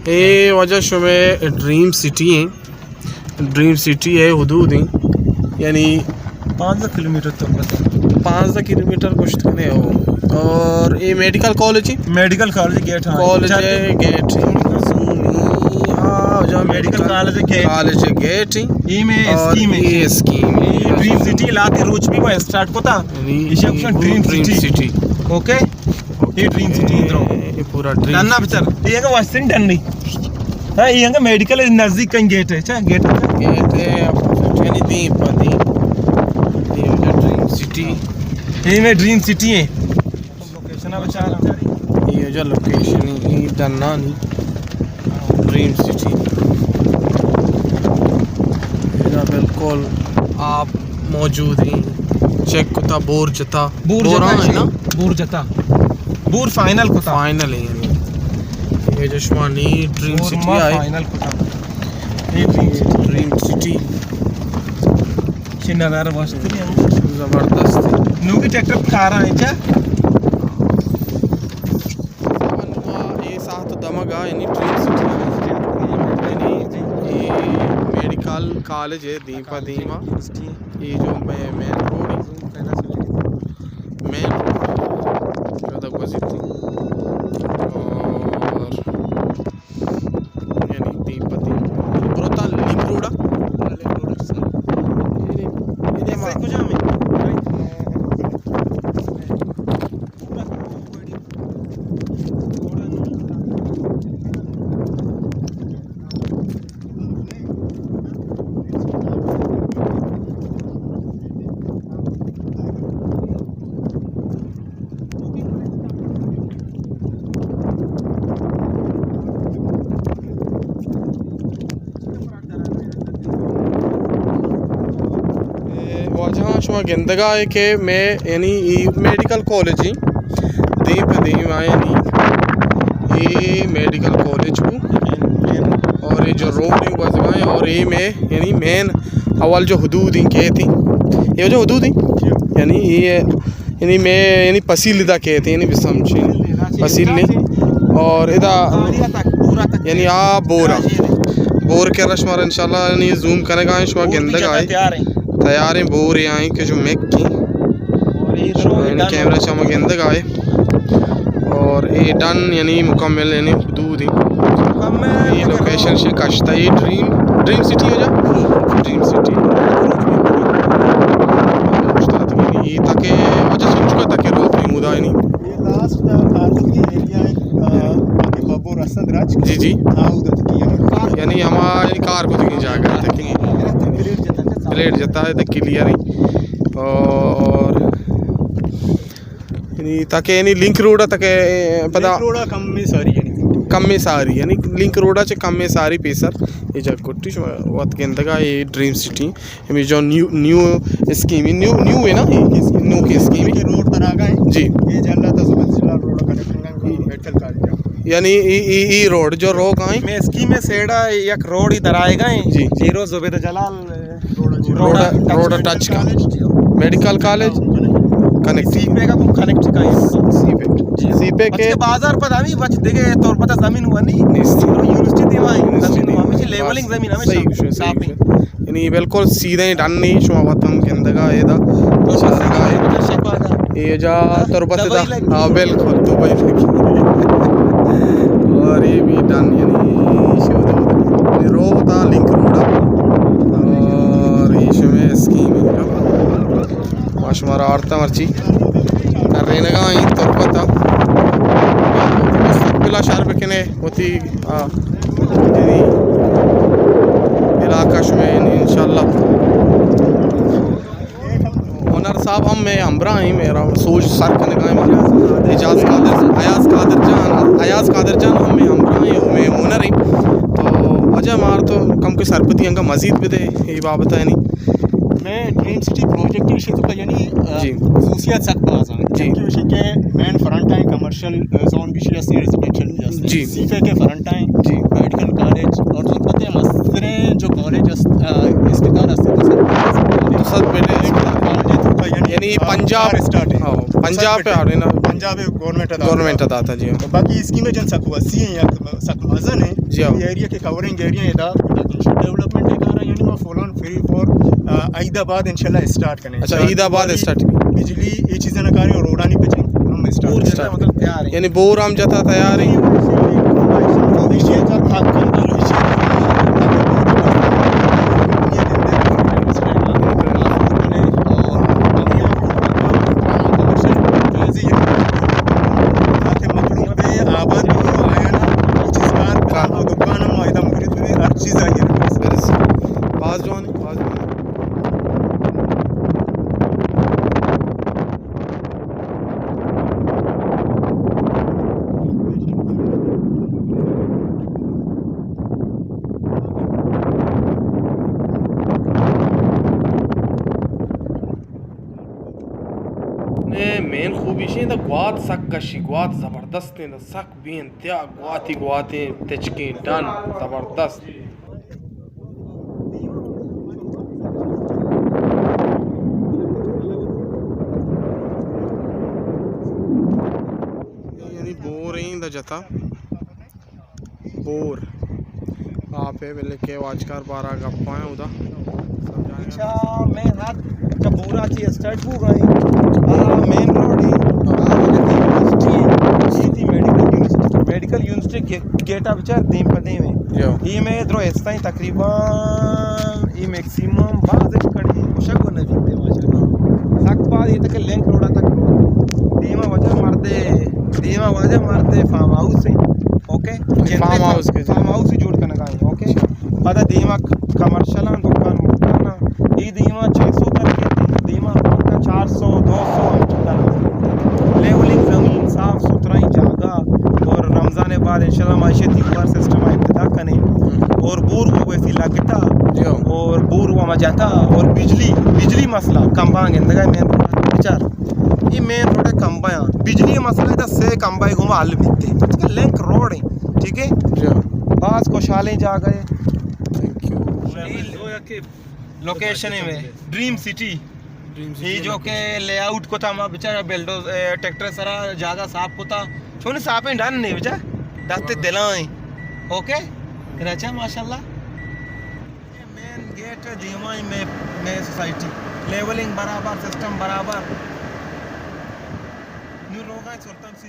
اے واجہ شمئے dream city ایں، ڈریم سٹی ءِ حدود ایں، یعنی پانزدہ کلومیٹر تو بس۔ پانزدہ کلومیٹر گوشت کنے ہو۔ اور اے میڈیکل کالج ایں؟ میڈیکل کالج گیٹ، ہاں۔ کالج اچھا، گیٹ ایں۔ ہاں، جو medical college gate. College gate ایں۔ اے میں اور اسکیم ایں۔ اے اسکیم ایں۔ اے ڈریم سٹی لاتے روچ بھی میں اسٹارٹ کو تھا۔ یعنی ایشی option dream dream city. City. Okay? اے ڈریم سٹی اندرو۔ اے پورا ڈریم۔ ڈن نا بچار۔ اے انگا واشنگٹن ڈن نہیں۔ ہاں، اے انگا میڈیکل نزدیک کہیں گیٹ ایں، اچھا، گیٹ ایں۔ گیٹ ایں، یعنی دیم پہ دیم۔ اے ڈریم سٹی۔ اے میں ڈریم سٹی ایں۔ لوکیشن ءَ بچار۔ اے جو لوکیشن ایں، اے ڈن نا نہیں۔ Dream city. ادا بالکل آپ موجود ایں۔ چیک کتا، بور جتا۔ بور بور جتا آں ہے نا؟ بور جتا۔ بور فائنل کتا۔ فائنل ایں یعنی۔ اے جو شما نی ڈریم بور سٹی ما آئے۔ فائنل کتا۔ اے ڈریم سٹی۔ Dream city. چی نظارہ مست ایں۔ زبردست ایں۔ نوکی ٹریکٹر کارا ایں چا؟ اے ساعت دمگا، یعنی ڈریم سٹی، یعنی اے میڈیکل کالج ایں، دیم پہ دیما۔ اے جو مین، مین روڈ ایں، مین روڈ جو دا گوزیت ایں۔ اور یعنی دیم پہ دیم۔ بروتا لنک روڈا۔ لنک روڈا۔ یعنی، یعنی ما کجا میں؟ اے واجہاں شما گندگا اے کہ مئے یعنی اے میڈیکل کالج ایں، دیم پہ دیم آ یعنی اے میڈیکل کالج بو اور اے جو روڈ ایں گوزگا ایں اور اے مئے یعنی مین اول جو حدود ایں کیت ایں، اے جو حدود ایں یعنی اے یعنی مئے یعنی پسیل ادا کیت ایں، یعنی بسمچیں پسیل ایں۔ اور ادا یعنی آ بورا، بور کہ شمارا انشاءاللہ یعنی زوم کنگا ایں، شما گندگا اے۔ تیار ایں بور آئیں کہ جو مک ایں۔ شما یعنی کیمرہ چا ما گندگا اے۔ اور اے ڈن یعنی مکمل یعنی حدود ایں۔ اے لوکیشن شے کشتا اے ڈریم، ڈریم سٹی ہو جا؟ Dream city. اے تاکہ وجہ سنچکا تاکہ روت ایں مودا یعنی۔ اے لاسٹ کارکوتگیں ایریا ایں، آ، کہ ببو رسد راج۔ جی، جی۔ ہاں، ادھر تک یعنی۔ یعنی ہما کارکوتگیں جاگہ تک۔ پلیٹ جتا ہے تو کلیئر ایں۔ اور یعنی تاکہ یعنی لنک روڈا تاکہ پدا لنک روڈا کمیں ساری یعنی۔ کمیں ساری یعنی لنک روڈا چہ کمیں ساری پیسر۔ اے جا کٹی شما وت گندگا اے ڈریم سٹی۔ ہمیں جو new, new scheme, new, new ہے نا، یہ نوکی اسکیم ہے۔ روڈ پر آ گئے۔ جی۔ یہ جلتا تو سبز جلال روڈ کنیکٹنگ میڈیکل کالج۔ یعنی ای، ای، ای روڈ جو روک آئیں۔ میں اسکیم میں سیڑا یک روڈ ہی در آئے گا۔ جی۔ ہیرو Zubaid Jalal road, road touch کا۔ Medical college connect. CPEC کا کنیکٹ کا ہے۔ سی پیک۔ جی۔ سی پیک کے بازار پر ہمیں بچ دے گئے طور پر زمین ہوا نہیں۔ نہیں۔ یونیورسٹی دیوائیں۔ یونیورسٹی زمین ہوا، دیوائیں۔ ہمیں لیولنگ زمین ہمیں صحیح، صحیح، صحیح۔ یعنی بالکل سیدھے ڈن نہیں، شما وطن گندگا اے دا۔ اے جا تربت دا۔ ہاں، بالکل، دبئی لگی۔ اور یہ بھی ڈن، یعنی شو دا۔ یہ رو دا لنک روڈا۔ اور یہ شمے اسکیم ہے۔ ما شمارا آرتا مرچی۔ ترینگا ایں تربت۔ مستقبلا شر بکنے۔ وتی، آ، یعنی علاقہ شمے، یعنی انشاءاللہ۔ ہنر صاحب ہم مئے ہمراہ ایں، میرا سوج سر کنگا ایں، اعجاز قادر، ایاز قادر جان، ایاز قادر جان ہم مئے ہمراہ ایں، مئے ہنر ایں۔ تو وجہ مار تو کم کوئی سرپدی انگا مزید بدے، یہ بابت ہے نہیں۔ میں ڈریم سٹی پروجیکٹ ایشی تو یعنی، آ، جی۔ خصوصیات سک باز ہیں۔ جی۔ کہ ایشی کے مین فرنٹ ہیں، کمرشل، آ، زون بھی ایشی، ریزیڈنشل بھی۔ جی۔ سی پیک کے فرنٹ ہیں، جی۔ میڈیکل کالج اور تو پتہ ہے مستریں جو کالج است-، آ، اسپتال است، تو سب، تو سب بیٹے میڈیکل کالج ہے، تو یعنی یعنی پنجاب، اسٹارٹ ہے۔ ہاں، پنجاب پہ آڑے نا۔ پنجاب گورنمنٹ ءَ داتا۔ گورنمنٹ ءَ داتا، جی ہاں۔ باقی اسکیم جن سک وسیع ہیں یا سک مزن ہیں۔ جی ہاں۔ یہ ایریا کے کورنگ ایریا ہے دا، لیکن ڈیولپمنٹ کے کارا یعنی ما فلان فری فور، آ، عید آباد انشاءاللہ اسٹارٹ کریں۔ اچھا، عید آباد اسٹارٹ۔ بجلی، یہ چیزیں نہ کاریں، روڈانی پچیں، ہم اسٹارٹ۔ بور جتا مطلب تیار ہیں۔ یعنی بور ہم جتا تیار ہیں۔ تاکہ مخلوق بے آباد بی، آیا نا، چیز کار، کار۔ دکان ہم ایدا موجود بی، ہر چیز آئی ہے۔ باز جوان، باز جوان۔ نے مین خوبی شے دا گوات سک کشی، گوات زبردست ہیں دا سک بے انتہا گواتی گواتیں تچکیں ڈن زبردست۔ یعنی بور ہیں دا جتا۔ بور آپ ہے، بلے کہ واجکار بارہ گپا ہیں ادا۔ اچھا، میں ہاتھ جب بورا چی اسٹارٹ ہو گئے، آ، مین روڈ ہے، آ، یونیورسٹی ہے، یہ تھی میڈیکل یونیورسٹی، میڈیکل یونیورسٹی گے-، گیٹ آف چار دیم پہ دیم ہے۔ یہ میں ادھر اس تائیں تقریباً یہ میکسیمم بعض کڑی خوشک کو نہ جیتے ماشاءاللہ۔ سک بعد یہ تک لنک روڈا تک دیما وجہ مردے، دیما وجہ مردے فارم ہاؤس ہے۔ اوکے؟ فارم ہاؤس کے، جی۔ فارم ہاؤس ہی جوڑ کرنے کا ہے، اوکے؟ پدا دیما کمرشل آں، دکان مکان آں۔ اے دیما چھ سو کر کے، دیما چار سو، دو سو ہم چکا۔ لیولنگ زمین، صاف ستھرائی جاگہ، اور رمضان بعد انشاءاللہ معاشی تیوہار سسٹم ابتدا کنے۔ اور بور وہ ویسی لگتا، جی۔ اور بور وہ مجاتا، اور بجلی، بجلی مسئلہ، کمباں گندگا مین بچار۔ یہ مین روڈ ہے کمبا یہاں۔ بجلی مسئلہ ہے، سے کمبا گوما حل بیتے۔ ٹھیک ہے، لنک روڈ ہے، ٹھیک ہے؟ جی۔ باز خوشحالیں جاگہ ہے۔ Thank you. لوکیشن ہے میں، ڈریم سٹی۔ ڈریم سٹی یہ جو لوکیشن۔ کہ لے آؤٹ کو تھا، ما بچارا بلڈوز-، اے، ٹریکٹر سرا جاگہ صاف کو تھا۔ چونی صاف ہیں، ڈن نہیں بچا۔ دست دلائیں۔ اوکے؟ اچھا، ماشاءاللہ۔ مین گیٹ دیما ہی میں، میں سوسائٹی۔ لیولنگ برابر، سسٹم برابر۔ نو روگا سلطان سی